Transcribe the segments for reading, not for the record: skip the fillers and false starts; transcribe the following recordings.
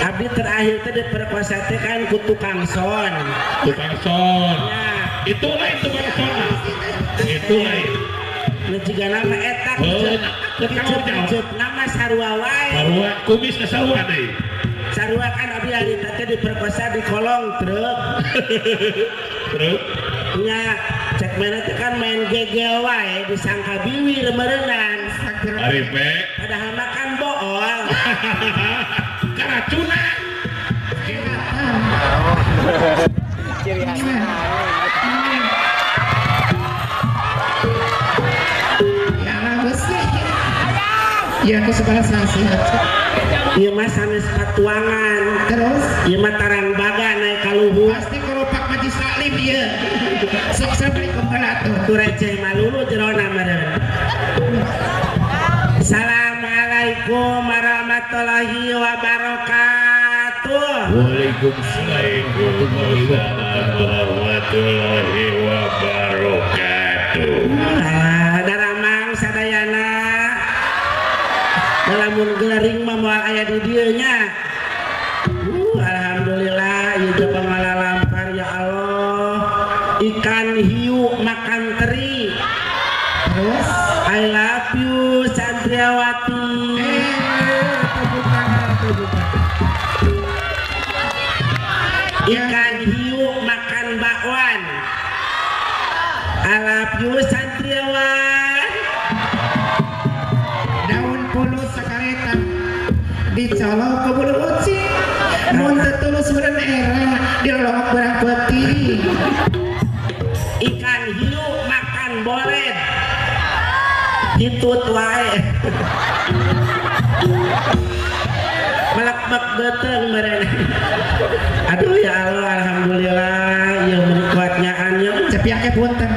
Abdi terakhir teh diperkosa teh kan ku tukang son. Tukang son. Itu lain tukang son. Itu lain. Nu jiga nama eta kicep nama sarua wae. Sarua kumis ka sarua deui. Sarua kan abdi harita teh diperkosa di kolong truk. Truk. Nya cek mana teh kan main gegel wae disangka biwir meureunnan. Ari pe. Padahal mah kan bool. Keracunan. Ciri khas. Ya besi. Ya aku sebelah sasi. Ieu mah sanes patuangan. Terus ieu mah tarang baga naik ka luhur. Pasti keropak Majlis Taklim ieu. Sok assalamualaikum heula atuh. Tu receh malulu jerona meureun. Assalamualaikum warahmatullahi wabarakatuh. Waalaikumsalam warahmatullahi wabarakatuh. Daramang sadayana. Lamun gering mah moal aya di dieu nya. Alhamdulillah ieu teh pangalalampar ya Allah. Ikan hiu makan teri. Terus I love you Santriawati. Tepuk tangan, tepuk tangan. Ikan hiu makan bakwan. I love you Santriawan. Daun pulus sakareta dicolok ke bulu ucing. Mun teu tulus meureun era dilolongok barang peuting. Ikan hiu makan bolet. Hitut wae. Melek-mek beuteung meureun. Aduh ya Allah, alhamdulillah ieu mun kuatnyaan nya. Cepiah ge punten.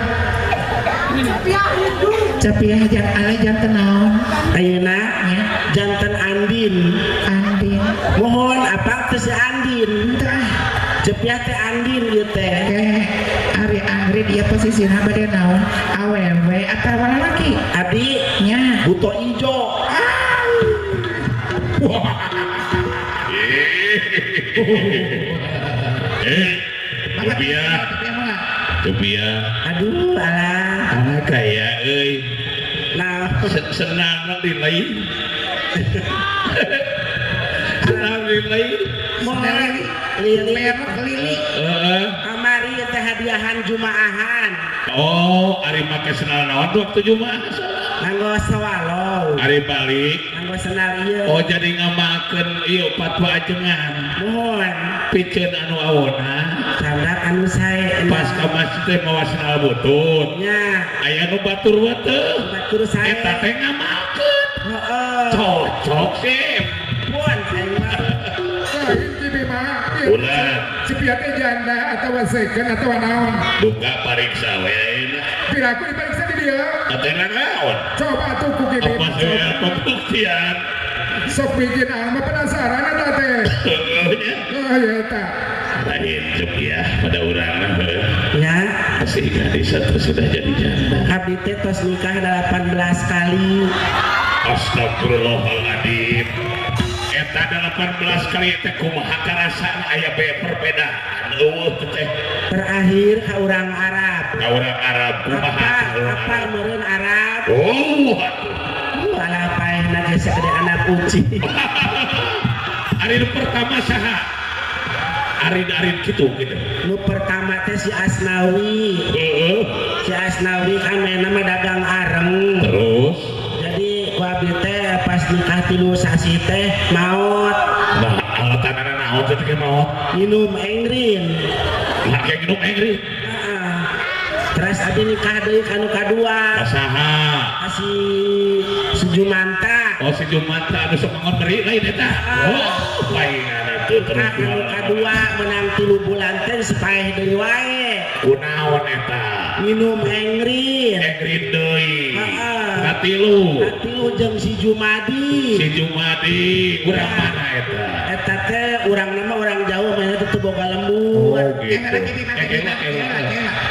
Cepiah jang ale janten naon? Ayeuna janten Andin. Andin. Mohon apa teh si Andin? Tah. Cepiah teh Andin ieu teh. Ari Angrid ieu posisina bade naon? Awewe atawa lalaki? Abdi nya buto ijo. Cepiah. Cepiah. Aduh alah. Alah kaya euy. Nah, senang di lain. Senang di lain. Lili. Merek lili. Heeh. Kamari teh hadiahan jumaahan. Oh, ari make sendal naon waktu jumaah? Nganggo swallow. Ari balik. Nganggo sendal ieu. Oh, jadi ngamakeun ieu fatwa ajengan. Mohon. Piceun anu awona. Candak anu sae. Pas ka masjid teh mawa sendal butut. Nya. Aya nu batur we teu. Batur sae. Eta teh ngamalkeun. Heeh. Cocok sih. Pun sae mah. Lain kibi mah. Ulah. Cepiah teh janda atawa second atawa naon. Duka pariksa we ayeuna. Piraku dipariksa di dieu. Atena naon? Coba atuh ku kibi. Apa saya pembuktian? Sok bikin mah penasaran eta teh. Heeh nya. Oh ya eta. Lain Cepiah pada urang mah. Ya. Masih gadis atau sudah jadi janda? Abdi teh tos nikah 18 kali. Astagfirullahaladzim. Eta 18 kali teh kumaha karasaan aya perbedaan eueuh teh. Terakhir ka urang Arab. Ka urang Arab kumaha? Apa meureun Arab? Oh atuh. Alah paehna ge sagede anak uci. Ari nu pertama saha? Arin-arin kitu gitu. Nu pertama teh si Asnawi. Heeh. Si Asnawi kan mainna mah dagang areng. Terus jadi ku abdi teh pas nikah 3 sasi teh maot. Nah, alatanana naon teh teh maot? Minum engrin. Nah, kayak minum engrin. Heeh. Terus abdi nikah deui ka nu kadua. Ka saha? Ka si Jumanta. Oh, si Jumanta anu sok mangon meri lain eta. Oh, paingan atuh terus. Ka nu kadua menang 3 bulan teh sapaeh deui wae. Kunaon eta? Minum engrin. Engrin deui. Heeh. Katilu. Katilu jeung si Jumadi. Si Jumadi urang mana eta? Eta teh urang nama urang jauh mainna teh boga lembur. Oh, gitu.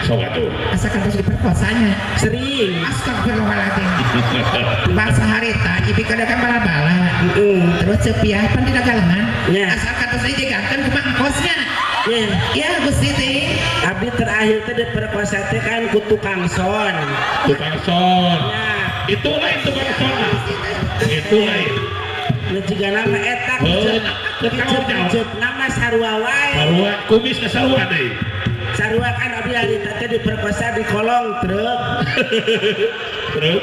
Sok atuh. Asa kantos diperkosanya. Sering. Astagfirullahaladzim. Bangsa harita ibi kadakan bala-bala. Terus cepiah pan di dagalengan. Ya. Asa kantos dijegangkeun kumaha engkosnya. Ya. Ya Gusti teh. Abdi terakhir teh diperkosa teh kan ku tukang son. Tukang son. Ya. Itu lain tukang son. Itu lain. Nu jiga nama eta piceut nama sarua wae. Sarua kumis ka sarua deui. Sarua kan abdi harita teh diperkosa di kolong truk. Truk.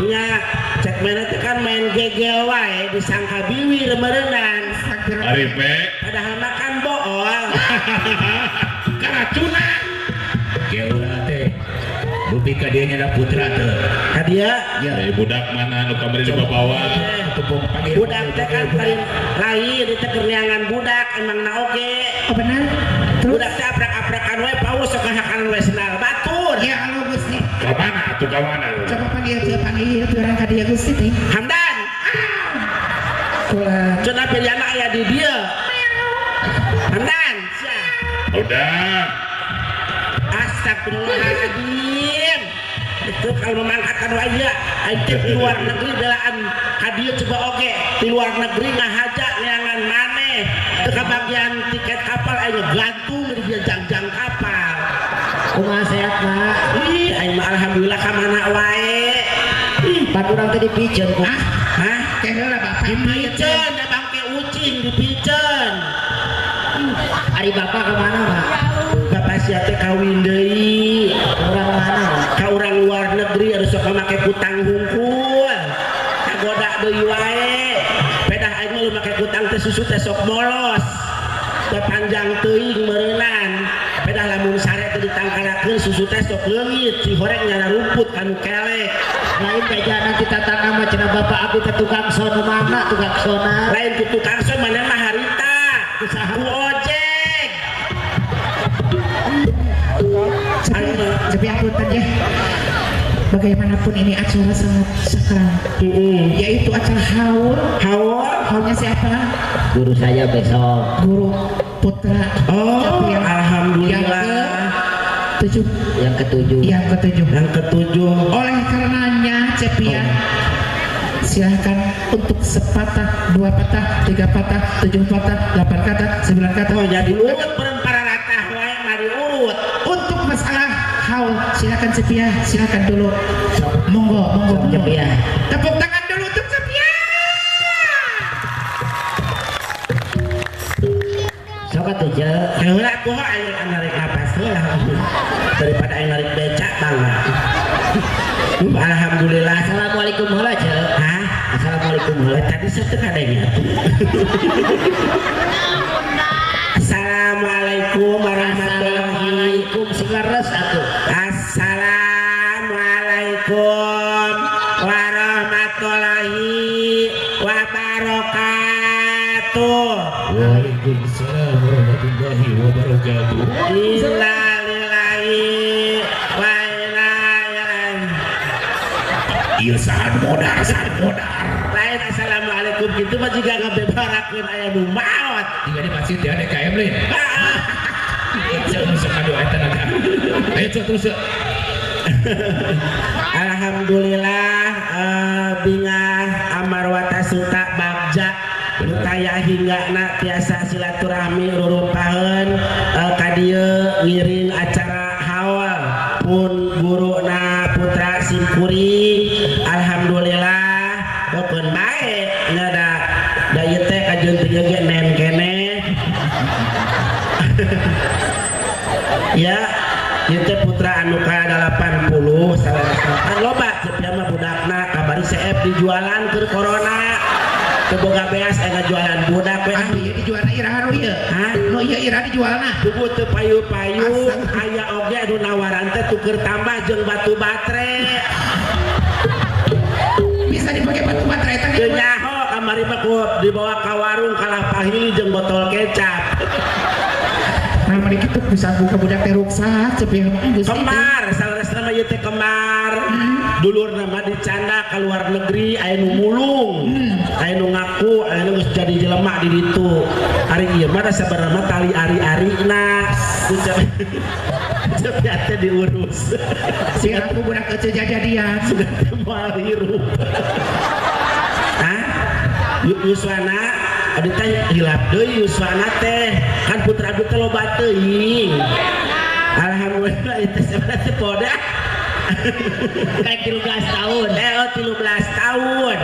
Nya cek mana teh kan main gegel wae disangka biwir meureunnan. Ari pe. Padahal makan bool. Keracunan. Geura teh. Dupi ka dieu nya putra teh. Ka dieu? Ya. Budak mana nu kamari dibawa? Budak teh kan lain itu keur budak emang na oge. Oh benar. Terus budak teh aprak-aprakan we paus sok hakan we sendal batur. Ya Allah Gusti. Ka mana atuh ka mana? Coba panggil teu panggil urang ka dieu Gusti teh. Hamdan. Kula. Cenah pilihanna aya di dieu. Hamdan, sia. Udah. Astagfirullahaladzim. Itu kalau memangkatkan waya aing di luar negeri belaan ka dieu coba oge di luar negeri ngahaja neangan maneh teu kabagian tiket kapal aing gantung di dieu jangjang kapal. Kumaha sehat Mak? Ih aing mah alhamdulillah ka mana wae. Pan urang teh dipiceun ku. Hah? Teh heula bapak dipiceun da bangke ucing dipiceun. Ari bapak ka mana Mak? Bapak sia teh kawin deui. Urang mana? Ka urang luar negeri harus sok make kutang hungkul. Kagoda deui wae. Pedah aing mah lu make kutang teh susu teh sok bolos. Teh panjang teuing meureunan. Pedah lamun sare teh ditangkarakeun susu teh sok leungit, cihoreng nyara rumput kanu kelek. Lain jajanan kita tatangga mah cenah bapak abdi teh tukang son mana tukang sona. Lain ku tukang son maneh mah harita. Ku ojek. Tapi aku tadi bagaimanapun ini acara sangat sakral, yaitu acara haul. Haul? Haulnya siapa? Guru saya besok. Guru Putra. Oh, yang, alhamdulillah. Yang ketujuh. Yang ketujuh. Yang ketujuh. Yang ketujuh. Oleh karenanya Cepia, silahkan untuk sepatah, dua patah, tiga patah, 7 patah, 8 kata, 9 kata. Oh, jadi urut perempara ratah wae mari urut. Untuk masalah haul, silakan Cepia, silakan dulu. Monggo, monggo, monggo. Cepia. Tepuk tangan dulu untuk Cepia. Sok atuh je. Heula kumaha aing narik napas heula daripada aing narik becak bangga. Alhamdulillah. Assalamualaikum heula je. Hah? Assalamualaikum heula. Tadi saya teu kadenge atuh. Assalamualaikum warahmatullahi wabarakatuh. Sing leres atuh. Assalamualaikum warahmatullahi wabarakatuh. Waalaikumsalam warahmatullahi wabarakatuh. Innalillahi wa inna ilaihi. Ieu sahan modar, sahan modar. Lain assalamualaikum kitu mah jiga ngabebarakeun aya nu maot. Jiga di masjid ya DKM lain. Ayo terus. Alhamdulillah bingah amarwata suta bagja nu taya hinggana tiasa silaturahmi rurumpaheun ka dieu ngiring acara haul pun guruna putra simkuring. Alhamdulillah bokeun bae nya da da ieu teh kajeun teh ge nen keneh. Ya, ieu teh putra anu ka 80 salah loba cepia mah budakna kabari CF dijualan keur corona. Teu boga beas aya jualan budak we. Anu ieu dijualna iraha nu ieu? Hah? Nu ieu iraha dijualna? Tubuh teu payu-payu aya oge anu nawaran teh tuker tambah jeung batu batre. Bisa dipake batu batre eta teu nyaho kamari mah ku dibawa ka warung kalah pahili jeung botol kecap. Nah, mari kitu bisa buka budak teh ruksak cepih mah geus kembar saleresna mah ieu teh kembar. Dulurna mah dicanda ka luar negeri aya nu mulung, aya nu ngaku aya nu geus jadi jelema di ditu. Ari ieu mah da sabarna mah tali ari-arina. Cepiah teh diurus. Si aku budak ece jajadian. Sudah teh moal hirup. Hah? Yuswana abdi teh hilap deui Yuswana teh. Kan putra abdi teh loba teuing. Alhamdulillah itu sebenarnya teh poda. Kayak 13 tahun. 13 tahun.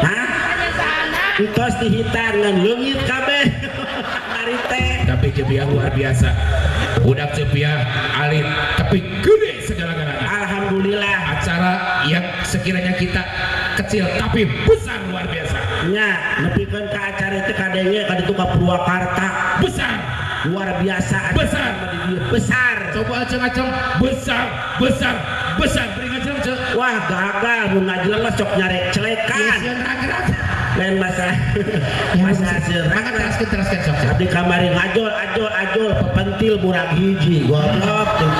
Hah? Entos dihitan ngan leungit kabeh. Mari teh. Tapi Cepiah luar biasa. Budak Cepiah alit tapi gede segala-galanya. Alhamdulillah. Acara yang sekiranya kita kecil tapi besar luar biasa. Nya, nepikeun ka acara teh kadenge ka ditu ka Purwakarta. Besar. Luar biasa. Besar. Besar. Coba aceng-aceng besar, besar, besar. Beri ngajeng cek. Wah, gagal mun ngajeng mah sok nyarek celekan. Lain masalah. Masalah sieun. Mangga teraskeun sok. Abdi kamari ngajol ajol ajol pepentil murag hiji goblok teh.